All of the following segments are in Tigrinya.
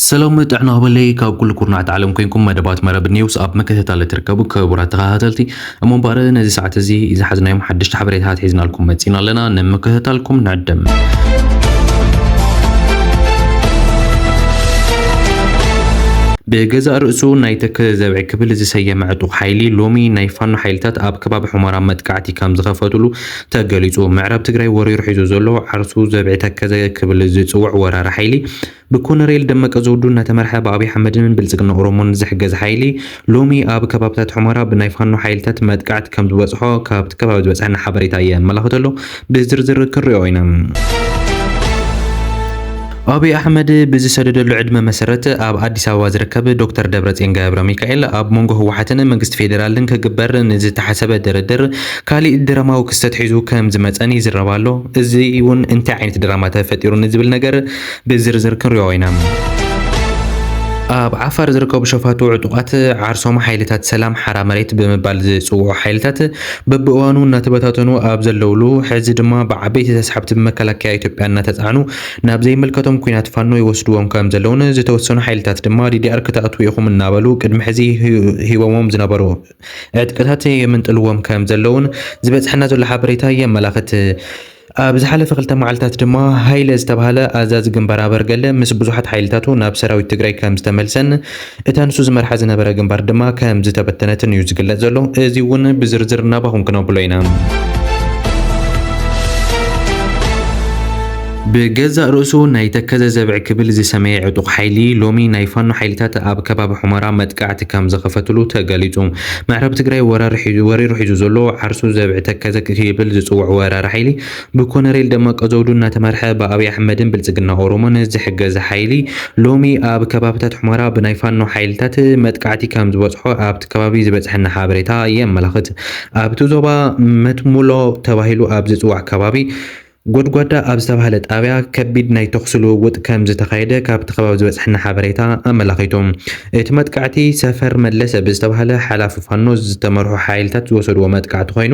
ሰላም ጥዕና ክበለይ ካብ ኩሉ ኩርናዕቲ ዓለም ኮንኩም መደባት መረብ ኒውስ ኣብ ምክትታል ትርከቡ ክቡራት ተኸታተልቲ። እሞ እምበኣር ነዚ ሰዓት እዚ ዝሓዝናዮም ሓደሽቲ ሓበሬታት ሒዝናልኩም መጺና ኣለና። ንምክትታልኩም ንዕድም። ብገዛእ ርእሱ ናይ ተከዘ ዘብዒ ክብል ዝሰየመ ዕጡቕ ሓይሊ ሎሚ ናይ ፋኖ ሓይልታት ኣብ ከባቢ ሑመራ መጥቃዕቲ ከም ዝኸፈቱሉ ተገሊጹ። ምዕራብ ትግራይ ወሪሩ ሒዙ ዘሎ ዓርሱ ዘብዒ ተከዘ ክብል ዝጽውዕ ወራሪ ሓይሊ ብኮነሬል ደመቀ ዘውዱ እናተመርሐ ብኣብይ ኣሕመድን ብልጽግና ኦሮሞን ዝሕገዝ ሓይሊ ሎሚ ኣብ ከባብታት ሑመራ ብናይ ፋኖ ሓይልታት መጥቃዕቲ ከም ዝበጽሖ ካብቲ ከባቢ ዝበጽሐና ሓበሬታ የመላኽት ኣሎ። ብዝርዝር ክንሪኦ ኢና። ኣብይ ኣሕመድ ብዝሰደደሉ ዕድመ መሰረት ኣብ ኣዲስ ኣበባ ዝርከብ ዶክተር ደብረጽዮን ገብረ ሚካኤል ኣብ መንጎ ህወሓትን መንግስቲ ፌዴራልን ክግበር ንዝተሓሰበ ድርድር ካሊእ ድራማዊ ክስተት ሒዙ ከም ዝመጸን ይዝረብ ኣሎ። እዚ እውን እንታይ ዓይነት ድራማ ተፈጢሩ ንዝብል ነገር ብዝርዝር ክንሪኦ ኢና። ኣብ ዓፋር ዝርከቡ ሸፋቱ ዕጡቓት ዓርሶም ሓይልታት ሰላም ሓራ መሬት ብምባል ዝጽውዑ ሓይልታት በብእዋኑ እናተበታተኑ ኣብ ዘለውሉ፣ ሕዚ ድማ ብዓበይቲ ተስሓብቲ ብመከላከያ ኢትዮጵያ እናተጻዕኑ ናብ ዘይምልከቶም ኲናት ፋኖ ይወስድዎም ከም ዘለውን ዝተወሰኑ ሓይልታት ድማ ዲዲኣር ክትኣትዉ ኢኹም እናበሉ ቅድሚ ሕዚ ሂ-፣ ሂቦሞም ዝነበሩ ዕጥቅታት የምንጥልዎም ከም ዘለውን ዝበጽሐና ዘሎ ሓበሬታ የመላኽት። ኣብ ዝሓለፈ ክልተ መዓልታት ድማ ሃይለ ዝተባህለ ኣዛዚ ግንባር ኣበርገለ ምስ ብዙሓት ሓይልታቱ ናብ ሰራዊት ትግራይ ከም ዝተመልሰን እታ ንሱ ዝመርሓ ዝነበረ ግንባር ድማ ከም ዝተበተነትን እዩ ዝግለጽ ዘሎ። እዚ እውን ብዝርዝር ናባኹም ክነብሎ ኢና። ብገዛእ ርእሱ ናይ ተከዘ ዘብዒ ክብል ዝሰመየ ዕጡቕ ሓይሊ ሎሚ ናይ ፋኖ ሓይልታት ኣብ ከባቢ ሑመራ መጥቃዕቲ ከም ዝኸፈትሉ ተገሊጹ። ምዕራብ ትግራይ ወራሪ ሒዙ፣ ወሪሩ ሒዙ ዘሎ ዓርሱ ዘብዒ ተከዘ ክብል ዝጽውዕ ወራሪ ሓይሊ ብኮነሬል ደመቀ ዘውዱ እናተመርሐ ብኣብይ ኣሕመድን ብልጽግና ኦሮሞን ዝሕገዝ ሓይሊ ሎሚ ኣብ ከባብታት ሑመራ ብናይ ፋኖ ሓይልታት መጥቃዕቲ ከም ዝበጽሖ ኣብቲ ከባቢ ዝበጽሐና ሓበሬታ የመላኽት። ኣብቲ ዞባ መትሙሎ ተባሂሉ ኣብ ዝጽዋዕ ከባቢ ጎድጓዳ ኣብ ዝተባህለ ጣብያ ከቢድ ናይ ተኹሲ ልውውጥ ከም ዝተኻየደ ካብቲ ከባቢ ዝበጽሐና ሓበሬታ ኣመላኺቱ። እቲ መጥቃዕቲ ሰፈር መለሰ ብዝተባህለ ሓላፊ ፋኖ ዝተመርሑ ሓይልታት ዝወሰድዎ መጥቃዕቲ ኮይኑ፣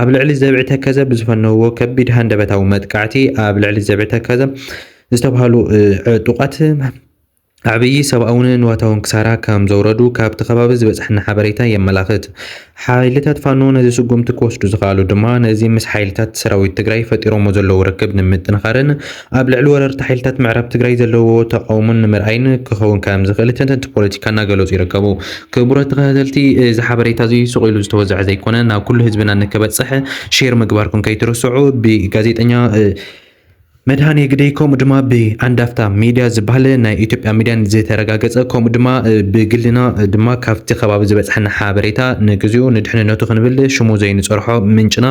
ኣብ ልዕሊ ዘብዒ ተከዘ ብዝፈነውዎ ከቢድ ሃንደበታዊ መጥቃዕቲ ኣብ ልዕሊ ዘብዒ ተከዘ ዝተባህሉ፣ እ፣ ዕጡቓት ዓብዪ ሰብኣውን ንዋታውን ክሳራ ከም ዘውረዱ ካብቲ ከባቢ ዝበጽሐና ሓበሬታ የመላኽት። ሓይልታት ፋኖ ነዚ ስጉምቲ ክወስዱ ዝኸኣሉ ድማ ነዚ ምስ ሓይልታት ሰራዊት ትግራይ ፈጢሮሞ ዘለዉ ርክብ ንምጥንኻርን ኣብ ልዕሊ ወረርቲ ሓይልታት ምዕራብ ትግራይ ዘለዎ ተቓውሞን ንምርኣይን ክኸውን ከም ዝኽእል ተንተንቲ ፖለቲካ እናገለጹ ይርከቡ። ክቡራት ተኸታተልቲ፣ እዚ ሓበሬታ እዚ ሱቕ ኢሉ ዝተወዝዐ ዘይኮነ ናብ ኩሉ ህዝብና ንክበጽሕ ሼር ምግባርኩም ከይትርስዑ። ብጋዜጠኛ፣ እ፣ መድሃኔ ግደይ ከምኡ ድማ ብኣንዳፍታ ሚድያ ዝበሃል ናይ ኢትዮጵያ ሚድያን ዝተረጋገጸ ከምኡ ድማ፣ እ፣ ብግልና ድማ ካብቲ ከባቢ ዝበጽሐና ሓበሬታ ንግዚኡ ንድሕንነቱ ክንብል ሽሙ ዘይንጸርሖ ምንጭና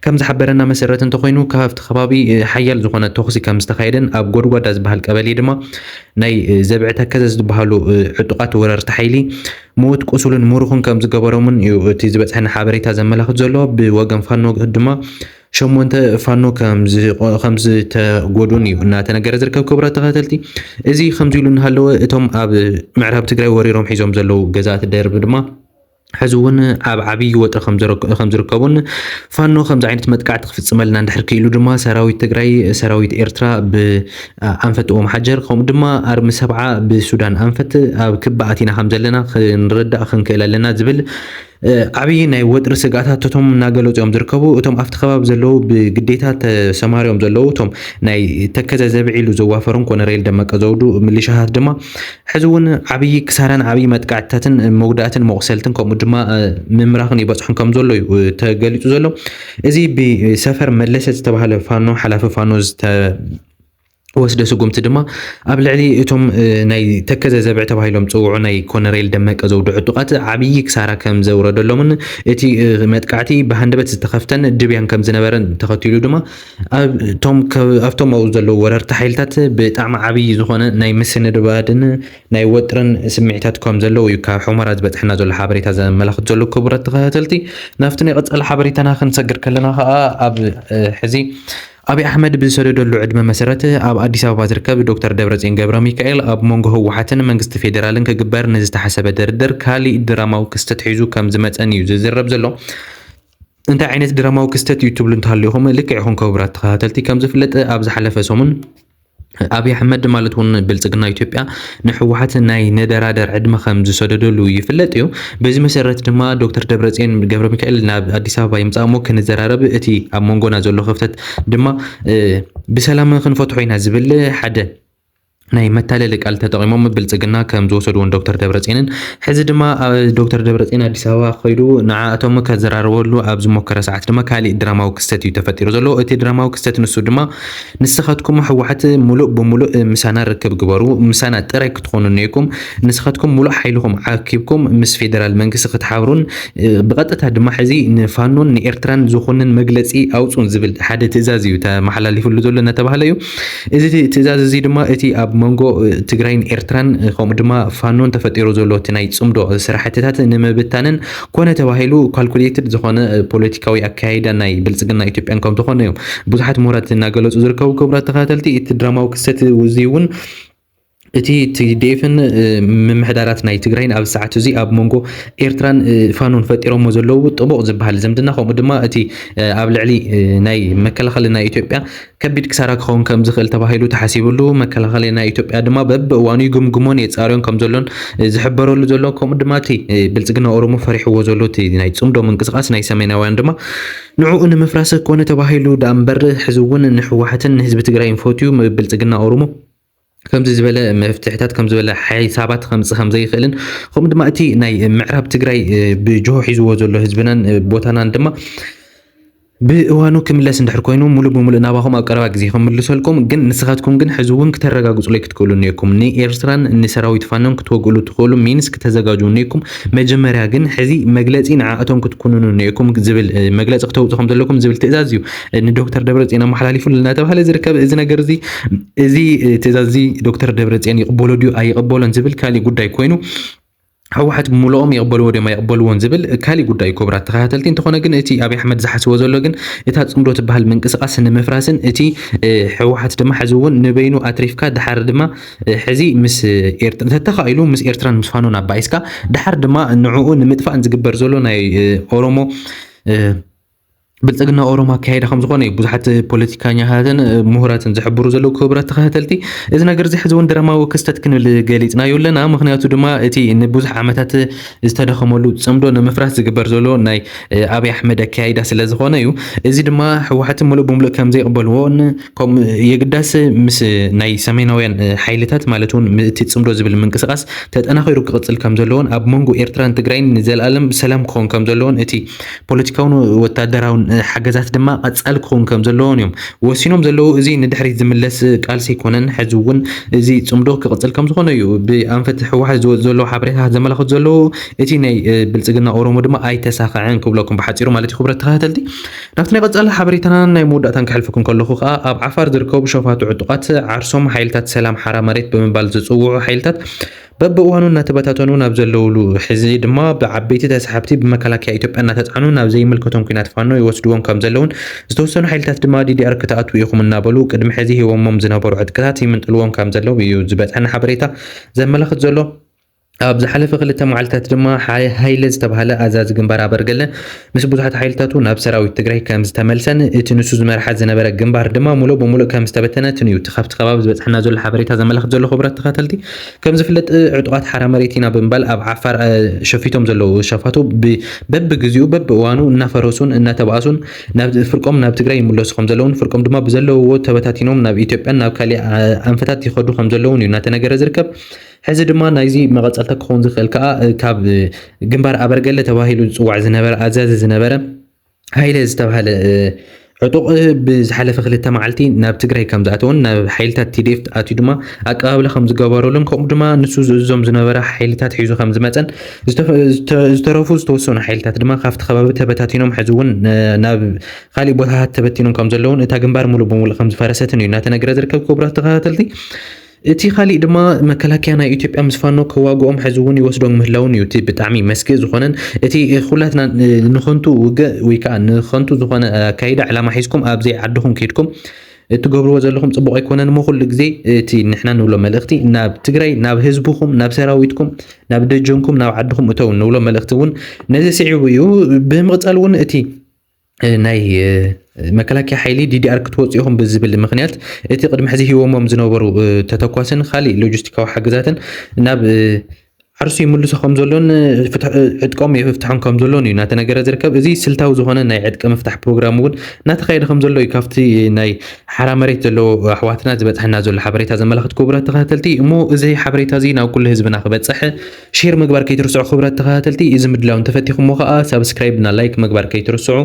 ከም ዝሓበረና መሰረት እንተኾይኑ ካብቲ ከባቢ፣ እ፣ ሓያል ዝኾነ ተኹሲ ከም ዝተኻየደን ኣብ ጎድጓዳ ዝበሃል ቀበሌ ድማ ናይ፣ እ፣ ዘብዒ ተከዘ ዝበሃሉ፣ እ፣ ዕጡቓት ወረርቲ ሓይሊ ሞት ቁሱልን ምሩኽን ከም ዝገበሮምን እዩ እቲ ዝበጽሐና ሓበሬታ ዘመላኽት ዘሎ። ብወገን ፋኖ ድማ ሸሞንተ ፋኖ ከም ዝ-፣ ከም ዝተጎዱን እዩ እናተነገረ ዝርከብ። ክቡራት ተኸታተልቲ፣ እዚ ከምዚ ኢሉ እናሃለወ እቶም ኣብ ምዕራብ ትግራይ ወሪሮም ሒዞም ዘለዉ ገዛእቲ ደርቢ ድማ ሕዚ እውን ኣብ ዓብዪ ወጥሪ ከም ዝረክ-፣ ከም ዝርከቡን ፋኖ ከምዚ ዓይነት መጥቃዕቲ ክፍጽመልና እንድሕር ክኢሉ ድማ ሰራዊት ትግራይ ሰራዊት ኤርትራ ብኣንፈትዎም ሓጀር ከምኡ ድማ ኣርሚ ሰብዓ ብሱዳን ኣንፈት ኣብ ክቢ ኣቲና ከም ዘለና ክንርዳእ ክንክእል ኣለና ዝብል እ፣ ዓብዪ ናይ ወጥሪ ስግኣታትቶም እናገለጹ እዮም ዝርከቡ። እቶም ኣብቲ ከባቢ ዘለዉ ብግዴታ ተሰማርዮም ዘለዉ እቶም ናይ ተከዘ ዘብዒ ኢሉ ዘዋፈሮም ኮነሬል ደመቀ ዘውዱ ምሊሻታት ድማ ሕዚ እውን ዓብዪ ክሳራን ዓብዪ መጥቃዕትታትን መጉዳእትን መቑሰልትን ከምኡ ድማ፣ እ፣ ምምራኽን ይበጽሖም ከም ዘሎ እዩ፣ እ፣ ተገሊጹ ዘሎ። እዚ ብሰፈር መለሰ ዝተባህለ ፋኖ፣ ሓላፊ ፋኖ ዝተ-፣ ወስደ ስጉምቲ ድማ ኣብ ልዕሊ እቶም፣ እ፣ ናይ ተከዘ ዘብዒ ተባሂሎም ዝጽውዑ ናይ ኮነሬል ደመቀ ዘውዱ ዕጡቓት ዓብዪ ክሳራ ከም ዘውረደሎምን እቲ፣ እ፣ መጥቃዕቲ ብሃንደበት ዝተኸፍተን ድብያን ከም ዝነበረን ተኸቲሉ ድማ ኣብ-፣ እቶም ከ-፣ ኣብቶም ኣብኡ ዘለዉ ወረርቲ ሓይልታት ብጣዕሚ ዓብዪ ዝኾነ ናይ ምስንድባድን ናይ ወጥርን ስምዒታት ከም ዘለዉ እዩ ካብ ሑመራ ዝበጽሐና ዘሎ ሓበሬታ ዘመላኽት ዘሎ። ክቡራት ተኸታተልቲ፣ ናብቲ ናይ ቀጻሊ ሓበሬታና ክንሰግር ከለና ከኣ ኣብ፣ እ፣ ሕዚ ኣብይ ኣሕመድ ብዝሰደደሉ ዕድመ መሰረት ኣብ ኣዲስ ኣበባ ዝርከብ ዶክተር ደብረጽዮን ገብረ ሚካኤል ኣብ መንጎ ህወሓትን መንግስቲ ፌዴራልን ክግበር ንዝተሓሰበ ድርድር ካሊእ ድራማዊ ክስተት ሒዙ ከም ዝመጸን እዩ ዝዝረብ ዘሎ። እንታይ ዓይነት ድራማዊ ክስተት እዩ ትብሉ እንተሃሊኹም ልክዕ ኢኹም ክቡራት ተኸታተልቲ። ከም ዝፍለጥ ኣብ ዝሓለፈ ሰሙን ኣብይ ኣሕመድ ማለት እውን ብልጽግና ኢትዮጵያ ንህወሓት ናይ ነደራደር ዕድመ ከም ዝሰደደሉ ይፍለጥ እዩ። በዚ መሰረት ድማ ዶክተር ደብረጽዮን ገብረ ሚካኤል ናብ ኣዲስ ኣበባ ይምጻእ እሞ ክንዘራረብ፣ እቲ ኣብ መንጎና ዘሎ ክፍተት ድማ ብሰላም ክንፈትሖ ኢና ዝብል ሓደ ናይ መታለሊ ቃል ተጠቒሞም ብልጽግና ከም ዝወሰድዎን ዶክተር ደብረጽዮንን፣ ሕዚ ድማ ዶክተር ደብረጽዮን ኣዲስ ኣበባ ከይዱ ንዓኣቶም ከዘራርበሉ ኣብ ዝሞከረ ሰዓት ድማ ካሊእ ድራማዊ ክስተት እዩ ተፈጢሩ ዘሎ። እቲ ድራማዊ ክስተት ንሱ ድማ ንስኻትኩም ህወሓት ሙሉእ ብሙሉእ ምሳና ርክብ ግበሩ፣ ምሳና ጥራይ ክትኾኑ እኒኩም፣ ንስኻትኩም ሙሉእ ሓይልኹም ዓኪብኩም ምስ ፌደራል መንግስቲ ክትሓብሩን ብቐጥታ ድማ ሕዚ ንፋኖን ንኤርትራን ዝኾንን መግለፂ ኣውፁን ዝብል ሓደ ትእዛዝ እዩ ተመሓላሊፍሉ ዘሎ እናተባህለ እዩ። እዚ ትእዛዝ እዚ ድማ እቲ ኣብ መንጎ ትግራይን ኤርትራን ከምኡ ድማ ፋኖን ተፈጢሩ ዘሎ እቲ ናይ ፅምዶ ስራሕትታት ንምብታንን ኮነ ተባሂሉ ካልኩሌትድ ዝኾነ ፖለቲካዊ ኣካያይዳ ናይ ብልፅግና ኢትዮጵያን ከም ዝኾነ እዮም ብዙሓት ምሁራት እናገለፁ ዝርከቡ። ክቡራት ተኸታተልቲ፣ እቲ ድራማዊ ክስተት እዚ እውን እቲ ቲ ዲ ኤፍን ምምሕዳራት ናይ ትግራይን ኣብ ሰዓት እዚ ኣብ መንጎ ኤርትራን ፋኖን ፈጢሮሞ ዘለዉ ጥቡቕ ዝበሃል ዝምድና፣ ከምኡ ድማ እቲ ኣብ ልዕሊ ናይ መከላኸሊ ናይ ኢትዮጵያ ከቢድ ክሳራ ክኸውን ከም ዝኽእል ተባሂሉ ተሓሲብሉ፣ መከላኸሊ ናይ ኢትዮጵያ ድማ በብእዋኑ ይግምግሞን የፃርዮን ከም ዘሎን ዝሕበረሉ ዘሎ፣ ከምኡ ድማ እቲ ብልጽግና ኦሮሞ ፈሪሕዎ ዘሎ እቲ ናይ ጽምዶ ምንቅስቃስ ናይ ሰሜናውያን ድማ ንዕኡ ንምፍራስ ኮነ ተባሂሉ ደኣ እምበር፣ ሕዚ እውን ንህወሓትን ንህዝቢ ትግራይን ፈትዩ ብልጽግና ኦሮሞ ከምዚ ዝበለ መፍትሕታት ከም ዝበለ ሓይሳባት ከምጽእ ከም ዘይኽእልን፣ ከምኡ ድማ እቲ ናይ ምዕራብ ትግራይ ብጅሆ ሒዝዎ ዘሎ ህዝብናን ቦታናን ድማ ብእዋኑ ክምለስ እንድሕር ኮይኑ፣ ሙሉእ ብሙሉእ ናባኹም ኣብ ቀረባ ግዜ ክምልሰልኩም፣ ግን ንስኻትኩም ግን ሕዚ እውን ክተረጋግጹለይ ክትክእሉ እኒኦኩም። ንኤርትራን ንሰራዊት ፋኖን ክትወግእሉ ትኽእሉ ሚንስ ክተዘጋጁ እኒኦኩም። መጀመርያ ግን ሕዚ መግለጺ ንዓኣቶም ክትኩንኑ እኒኦኩም ዝብል መግለጺ ክተውጹ ከም ዘለኩም ዝብል ትእዛዝ እዩ ንዶክተር ደብረጽዮን ኣመሓላሊፉ እናተባህለ ዝርከብ። እዚ ነገር እዚ እዚ ትእዛዝ እዚ ዶክተር ደብረጽዮን ይቕበሎ ድዩ ኣይቕበሎን ዝብል ካሊእ ጉዳይ ኮይኑ፣ ህወሓት ብምልኦም ይቕበልዎ ድዮም ኣይቕበልዎን ዝብል ካሊእ ጉዳይ እዩ። ክቡራት ተኸታተልቲ፣ እንተኾነ ግን እቲ ኣብይ ኣሕመድ ዝሓስቦ ዘሎ ግን እታ ጽምዶ ትበሃል ምንቅስቃስ ንምፍራስን እቲ ህወሓት ድማ ሕዚ እውን ንበይኑ ኣትሪፍካ ድሓር ድማ ሕዚ ምስ ኤርትራ ተተኻኢሉ ምስ ኤርትራን ምስ ፋኖን ኣባኢስካ ድሓር ድማ ንዕኡ ንምጥፋእን ዝግበር ዘሎ ናይ ኦሮሞ ብልጽግና ኦሮሞ ኣካያይዳ ከም ዝኾነ እዩ ብዙሓት ፖለቲካኛታትን ምሁራትን ዝሕብሩ ዘለዉ። ክቡራት ተኸታተልቲ፣ እዚ ነገር እዚ ሕዚ እውን ድራማዊ ክስተት ክንብል ገሊጽናዮ ኣለና። ምኽንያቱ ድማ እቲ ንብዙሕ ዓመታት ዝተደኸመሉ ጽምዶ ንምፍራስ ዝግበር ዘሎ ናይ ኣብይ ኣሕመድ ኣካያይዳ ስለ ዝኾነ እዩ። እዚ ድማ ህወሓት ሙሉእ ብምሉእ ከም ዘይቕበልዎን ከም የግዳስ ምስ ናይ ሰሜናውያን ሓይልታት ማለት እውን እቲ ጽምዶ ዝብል ምንቅስቃስ ተጠናኺሩ ክቕጽል ከም ዘለዎን ኣብ መንጎ ኤርትራን ትግራይን ንዘለኣለም ሰላም ክኸውን ከም ዘለዎን እቲ ፖለቲካውን ወታደራውን ሓገዛት ድማ ቀጻሊ ክኸውን ከም ዘለዎን እዮም ወሲኖም ዘለዉ። እዚ ንድሕሪት ዝምለስ ቃልሲ ኣይኮነን። ሕዚ እውን እዚ ጽምዶ ክቕጽል ከም ዝኾነ እዩ ብኣንፈት ህወሓት ዝወጽእ ዘለዉ ሓበሬታታት ዘመላኽቱ ዘለዉ። እቲ ናይ ብልጽግና ኦሮሞ ድማ ኣይተሳኸዐን ክብለኩም ብሓጺሩ ማለት እዩ። ክቡራት ተኸታተልቲ፣ ናብቲ ናይ ቀጻሊ ሓበሬታና ናይ መወዳእታን ክሕልፈኩም ከለኹ ከኣ ኣብ ዓፋር ዝርከቡ ሸፋቱ ዕጡቓት ዓርሶም ሓይልታት ሰላም ሓራ መሬት ብምባል ዝጽውዑ ሓይልታት በብእዋኑ እናተበታተኑ ናብ ዘለውሉ፣ ሕዚ ድማ ብዓበይቲ ተሳሓብቲ ብመከላከያ ኢትዮጵያ እናተጻዕኑ ናብ ዘይምልከቶም ኲናት ፋኖ ይወስድዎም ከም ዘለውን፣ ዝተወሰኑ ሓይልታት ድማ ዲ ዲ ኣር ክትኣትዉ ኢኹም እናበሉ ቅድሚ ሕዚ ሂቦሞም ዝነበሩ ዕጥቅታት ይምንጥልዎም ከም ዘለዉ እዩ ዝበጽሐና ሓበሬታ ዘመላኽት ዘሎ። ኣብ ዝሓለፈ ክልተ መዓልታት ድማ ሓይ-፣ ሃይለ ዝተባህለ ኣዛዚ ግንባር ኣበርገለ ምስ ብዙሓት ሓይልታቱ ናብ ሰራዊት ትግራይ ከም ዝተመልሰን እቲ ንሱ ዝመርሓ ዝነበረ ግንባር ድማ ሙሉእ ብሙሉእ ከም ዝተበተነትን እዩ እቲ ካብቲ ከባቢ ዝበጽሐና ዘሎ ሓበሬታ ዘመላኽት ዘሎ። ክቡራት ተኸታተልቲ፣ ከም ዝፍለጥ ዕጡቓት ሓራ መሬት ኢና ብምባል ኣብ ዓፋር፣ እ፣ ሸፊቶም ዘለዉ ሸፋቱ ብ-፣ በብግዚኡ በብእዋኑ እናፈረሱን እናተባእሱን ናብ ፍርቆም ናብ ትግራይ ይምለሱ ከም ዘለውን ፍርቆም ድማ ብዘለውዎ ተበታቲኖም ናብ ኢትዮጵያን ናብ ካሊእ፣ እ፣ ኣንፈታት ይኸዱ ከም ዘለውን እዩ እናተነገረ ዝርከብ። ሕዚ ድማ ናይዚ መቐጸልታ ክኸውን ዝኽእል ከኣ፣ እ፣ ካብ፣ እ፣ ግንባር ኣበርገለ ተባሂሉ ዝጽዋዕ ዝነበረ ኣዛዚ ዝነበረ ሃይለ ዝተባህለ፣ እ፣ ዕጡቕ፣ እ፣ ብዝሓለፈ ክልተ መዓልቲ ናብ ትግራይ ከም ዝኣተወን ናብ ሓይልታት ቲ ዲ ኤፍ ኣትዩ ድማ ኣቀባብላ ከም ዝገበረሉን ከምኡ ድማ ንሱ ዝእዞም ዝነበረ ሓይልታት ሒዙ ከም ዝመጸን ዝተፈ-፣ ዝተ-፣ ዝተረፉ ዝተወሰኑ ሓይልታት ድማ ካብቲ ከባቢ ተበታቲኖም ሕዚ እውን፣ እ፣ ናብ ካሊእ ቦታታት ተበቲኖም ከም ዘለውን እታ ግንባር ሙሉእ ብሙሉእ ከም ዝፈረሰትን እዩ እናተነገረ ዝርከብ። ክቡራት ተኸታተልቲ፣ እቲ ካሊእ ድማ መከላከያ ናይ ኢትዮጵያ ምስ ፋኖ ክዋግኦም ሕዚ እውን ይወስዶም ምህላውን እዩ። እቲ ብጣዕሚ መስግእ ዝኾነን እቲ ኩላትና ንኸንቱ ውግእ ወይ ከዓ ንኸንቱ ዝኾነ ኣካይዳ ዕላማ ሒዝኩም ኣብ ዘይዓድኹም ከይድኩም እትገብርዎ ዘለኹም ጽቡቕ ኣይኮነን እሞ ኩሉ ግዜ እቲ ንሕና ንብሎ መልእኽቲ ናብ ትግራይ፣ ናብ ህዝብኹም፣ ናብ ሰራዊትኩም፣ ናብ ደጀንኩም፣ ናብ ዓድኹም እተው ንብሎ መልእኽቲ እውን ነዚ ስዒቡ እዩ። ብምቕጻል እውን እቲ እ፣ ናይ፣ እ፣ መከላከያ ሓይሊ ዲዲኣር ክትወፁ ኢኹም ብዝብል ምክንያት እቲ ቅድሚ ሕዚ ሂቦሞም ዝነበሩ ተተኳስን ካሊእ ሎጂስቲካዊ ሓገዛትን ናብ ዓርሱ ይምልሶ ከም ዘሎን ዕጥቀም የፍትሖም ከም ዘሎን እዩ እናተነገረ ዝርከብ። እዚ ስልታዊ ዝኾነ ናይ ዕጥቂ ምፍታሕ ፕሮግራም እውን እናተኻየደ ከም ዘሎ እዩ ካብቲ ናይ ሓራ መሬት ዘለዎ ኣሕዋትና ዝበፅሐና ዘሎ ሓበሬታ ዘመላኽት። ክቡራት ተኸታተልቲ፣ እሞ እዚ ሓበሬታ እዚ ናብ ኩሉ ህዝብና ክበፅሕ ሼር ምግባር ከይትርስዑ። ክቡራት ተኸታተልቲ፣ እዚ ምድላው እንተፈቲኹሞ ከዓ ሳብስክራይብ እና ላይክ ምግባር ከይትርስዑ።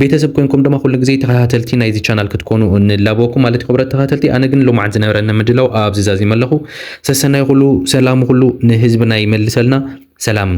ቤተሰብ ኮይንኩም ድማ ኩሉ ግዜ ተኸታተልቲ ናይዚ ቻናል ክትኮኑ ንላበወኩም ማለት እዩ። ክቡራት ተኸታተልቲ፣ ኣነ ግን ሎማዓንቲ ዝነበረና ምድላው ኣብዚ ዛዚመ ኣለኹ። ሰሰናይ ኩሉ፣ ሰላም ኩሉ ንህዝብና ይመልሰልና። ሰላም።